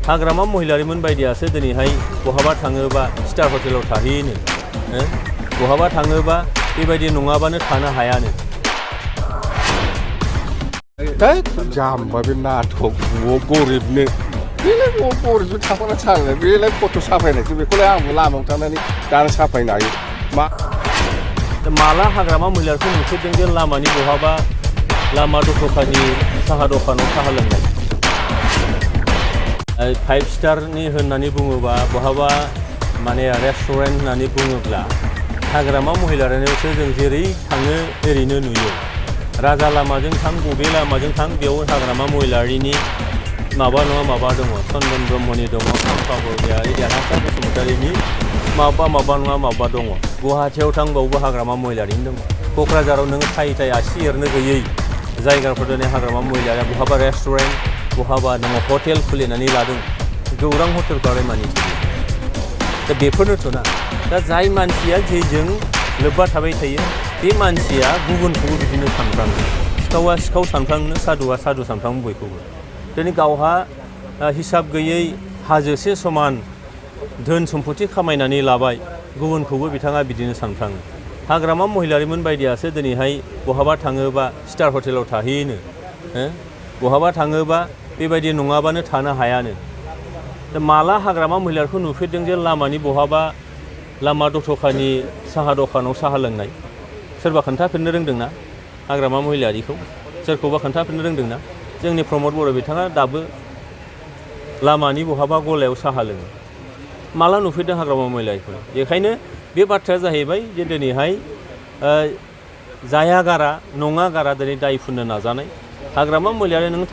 हाग्रामा महिलारिमोन बायदियासो दिनैहाय बहाबा थाङोबा स्टार हटेलाव थाहैयोनो बहाबा थाङोबा बेबायदि नङाबानो थानो हायानो जाम्बा बे नाटक गरिबनो बेलाय गरिबनो थाफाना सालायनाय बेलाय फट' साफायनायसो बेखौलाय आंबो लामायाव थांनानै दानो साफायनो हायो माला हाग्रामा महिलारिखौ नुफेरदों जे लामानि बहाबा लामा दथ'खानि साहा दखानाव साहा लोंनाय 5 स्टारनि होननानै बुङोबा बहाबा माने रेस्टुरेन्ट होननानै बुङोब्ला हाग्रामा महिलारियावसो जों जेरै थाङो ओरैनो नुयो राजा लामाजों थां बबे लामाजों थां बेयाव हाग्रामा महिलारिनि माबा नङा माबा दङ चन्दन ब्रह्मनि दङ खाम्फा बरगयारि देरहासार बसुमतारिनि माबा नङा माबा दङ गुवाहाटियाव थांबावबो हाग्रामा महिलारिनि दङ क'क्राझाराव नोङो थाय आसि एरनो गैयै जायगाफोर दिनै हाग्रामा महिलारिया बहाबा रेस्टुरेन्ट बहाबा नोङो हटेल खुलिनानै लादों गौरां हटेलफ्रालाय मानि दा बेफोरनोथ' ना दा जाय मानसिया जेजों लोब्बा थाबाय थायो बे मानसिया गुबुनखौबो बिदिनो सानफ्राङो सिखावा सिखाव सानफ्रांनो सादुआ सादु सानफ्राङो बयखौबो दिनै गावहा हिसाब गैयै हाजोसे समान धोन सम्पति खामायनानै लाबाय गुबुनखौबो बिथाङा बिदिनो सानफ्राङो हाग्रामा महिलारिमोन बायदियासो दिनैहाय बहाबा थाङोबा स्टार हटेलाव थाहैयोनो बहाबा थाङोबा बेबायदि नङाबानो थानो हायानो दा माला हाग्रामा महिलारिखौ नुफेरदों जे लामानि बहाबा लामा दथ'खानि साहा दखानाव साहा लोंनाय सोरबा खोन्थाफिननो रोंदोंना हाग्रामा महिलारिखौ सोरखौबा खोन्थाफिननो रोंदोंना जोंनि प्रमद बर' बिथाङा दाबो लामानि बहाबा गलायाव साहा लोङो माला नुफेरदों हाग्रामा महिलारिखौ बेखायनो बे बाथ्राया जाहैबाय जे दिनैहाय जाया गारा नङा गारा दिनै दाय फुननो नाजानाय हाग्रामा महिलारि नों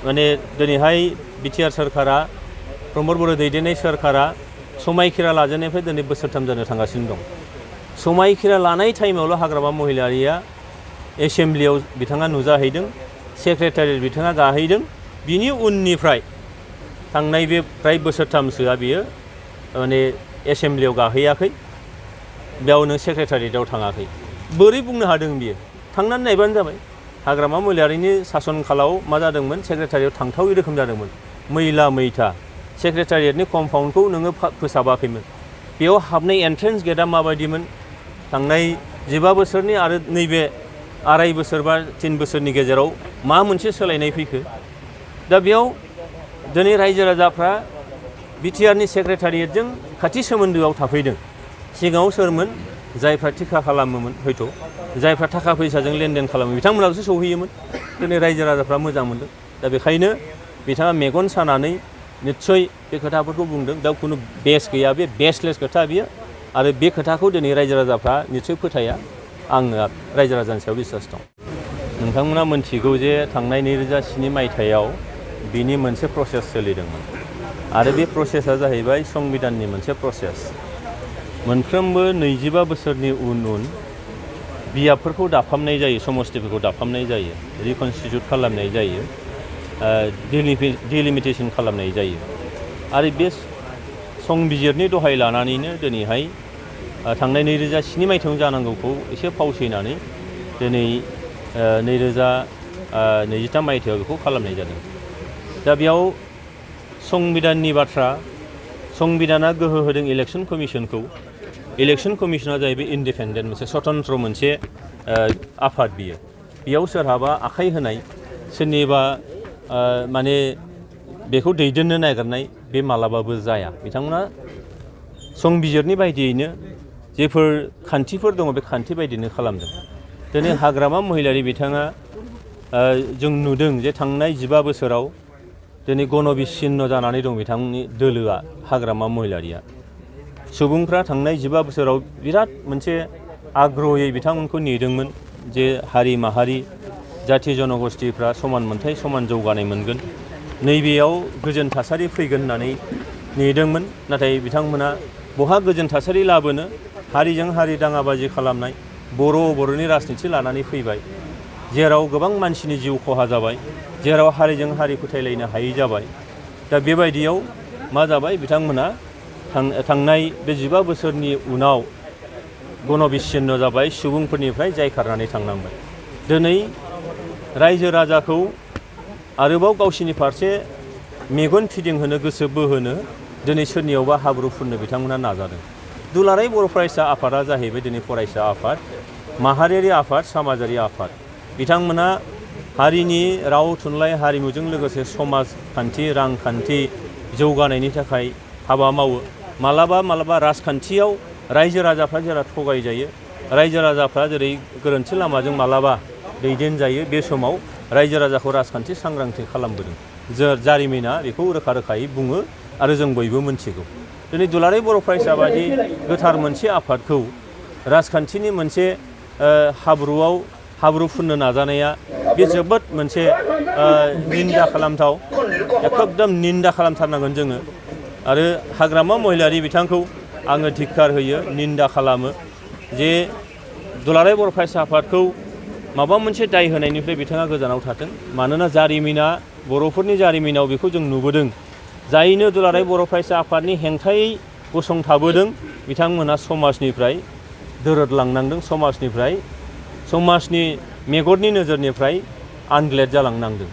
माने दिनैहाय बिटिआर सोरखारा प्रमद बर' दैदेननाय सोरखारा समायखिरा लाजेननायनिफ्राय दिनै बोसोरथाम जानो थांगासिनो दं समायखिरा लानाय टाइमावल' हाग्रामा महिलारिया एसेम्ब्लियाव बिथाङा नुजाहैदों सेक्रेटारियेट बिथाङा गाहैदों बिनि उननिफ्राय थांनाय बे फ्राय बोसोरथामसोआ बियो माने एसेम्ब्लियाव गाहैयाखै बेयाव नों सेक्रेटारियेटआव थाङाखै बोरै बुंनो हादों बियो थांनानै नायबानो जाबाय हाग्रामा महिलारिनि सासन खालाव मा जादोंमोन सेक्रेटारियेट थांथावै रोखोम जादोंमोन मैला मैथा सेक्रेटारियेटनि कम्पाउन्डखौ नोङो फोसाबाखैमोन बेयाव हाबनाय एन्ट्रेन्स गेटआ माबायदिमोन थांनाय 15 बोसोरनि आरो नैबे 2.5 बोसोर बा 3 बोसोरनि गेजेराव मा मोनसे सोलायनाय फैखो दा बेयाव दिनै रायजो राजाफ्रा बिटिआरनि सेक्रेटारियेटजों खाथि सोमोन्दोआव थाफैदों सिगाङाव सोरमोन जायफ्रा थिखा खालामोमोन हयथ' जायफ्रा थाखा फैसाजों लेनदेन खालामो बिथांमोनाबोसो सौहैयोमोन दिनै रायजो राजाफ्रा मोजां मोनदों दा बेखायनो बिथाङा मेगन सानानै निस्सय बे खोथाफोरखौ बुंदों दा खुनु बेस गैया बे बेसलेस खोथा बियो आरो बे खोथाखौ दिनै रायजो राजाफ्रा निस्सय फोथाया आङो रायजो राजानि सायाव बिसास दं नोंथांमोना मोनथिगौ जे थांनाय 2007 मायथाइयाव बिनि मोनसे प्रसेस सोलिदोंमोन आरो बे प्रसेसा जाहैबाय संबिधाननि मोनसे प्रसेस मोनफ्रोमबो 25 बोसोरनि उन बियाबफोरखौ दाफामनाय जायो समस्तिफोरखौ दाफामनाय जायो रिकनस्टिटिउट खालामनाय जायो डिलिमिटेसन खालामनाय जायो आरो बे संबिजिरनि दहाय लानानैनो दिनैहाय थांनाय 2007 मायथाइयाव जानांगौखौ एसे फावसैनानै दिनै 2023 मायथाइयाव बेखौ खालामनाय जादों दा बेयाव संबिधाननि बाथ्रा संबिधाना गोहो होदों इलेक्सन कमिसनखौ इलेक्सन कमिसना जाहैबाय इन्डिपेन्डेन्ट मोनसे स्वतन्त्र मोनसे आफाद बियो बेयाव सोरहाबा आखाइ होनाय सोरनिबा माने बेखौ दैदेननो नागिरनाय बे मालाबाबो जाया बिथांमोना संबिजिरनि बायदियैनो जेफोर खान्थिफोर दङ बे खान्थि बायदिनो खालामदों दिनै हाग्रामा महिलारि बिथाङा जों नुदों जे थांनाय 15 बोसोराव दिनै गणबिच्छिन्न जानानै दं बिथांनि दोलोआ हाग्रामा महिलारिया सुबुंफ्रा थांनाय 15 बोसोराव बिराद मोनसे आग्रहयै बिथांमोनखौ नेदोंमोन जे हारि माहारि जाथि जनगोष्ठीफ्रा समान मोनथाय समान जौगानाय मोनगोन नैबेयाव गोजोन थासारि फैगोन होननानै नेदोंमोन नाथाय बिथांमोना बहा गोजोन थासारि लाबोनो हारिजों हारि दाङाबाजि खालामनाय बर'नि राजनिथि लानानै फैबाय जेराव गोबां मानसिनि जिउ खहा जाबाय जेराव हारिजों हारि फोथायलायनो हायै जाबाय दा बेबायदियाव मा जाबाय बिथांमोना थांनाय बे 15 बोसोरनि उनाव गणबिच्छिन्न जाबाय सुबुंफोरनिफ्राय जायखारनानै थांनांबाय दिनै रायजो राजाखौ आरोबाव गावसिनि फारसे मेगन फिदिंहोनो गोसो बोहोनो दिनै सोरनियावबा हाब्रु फुननो बिथांमोना नाजादों। दुलाराय बर' फरायसा आफादा जाहैबाय दिनै फरायसा आफाद, माहारियारि आफाद, समाजारि आफाद। बिथांमोना हारिनि राव थुनलाइ हारिमुजों लोगोसे समाजखान्थि रांखान्थि जौगानायनि थाखाय हाबा मावो। मालाबा राजखान्थियाव रायजो राजाफ्रा जेला थगायजायो, रायजो राजाफ्रा जेरै गोरोन्थि लामाजों मालाबा दैदेनजायो, बे समाव रायजो राजाखौ राजखान्थि सांग्रांथि खालामबोदों। जारिमिना बेखौ रोखा रोखायै बुङो आरो जों बयबो मिथिगौ। दिनै दुलाराय बर' फरायसा बादि गोथार मोनसे आफादखौ राजखान्थिनि मोनसे हाब्रुआव हाब्रु फुननो नाजानाया बे जोबोद मोनसे निन्दा खालामथाव, एकदम निन्दा खालामथारनांगोन जोङो। आरो हाग्रामा महिलारि बिथांखौ आङो धिक्कार होयो, निन्दा खालामो जे दुलाराय बर' फरायसा आफादखौ माबा मोनसे दाय होनायनिफ्राय बिथाङा गोजानाव थाथों। मानोना जारिमिना बर'फोरनि जारिमिनाव बेखौ जों नुबोदों, जायनो दुलाराय बर' फरायसा आफादनि हेंथायै गसंथाबोदों बिथांमोना समाजनिफ्राय दोरोदलांनांदों, समाजनि मेगननि नोजोरनिफ्राय आनग्लेड जालांनांदों।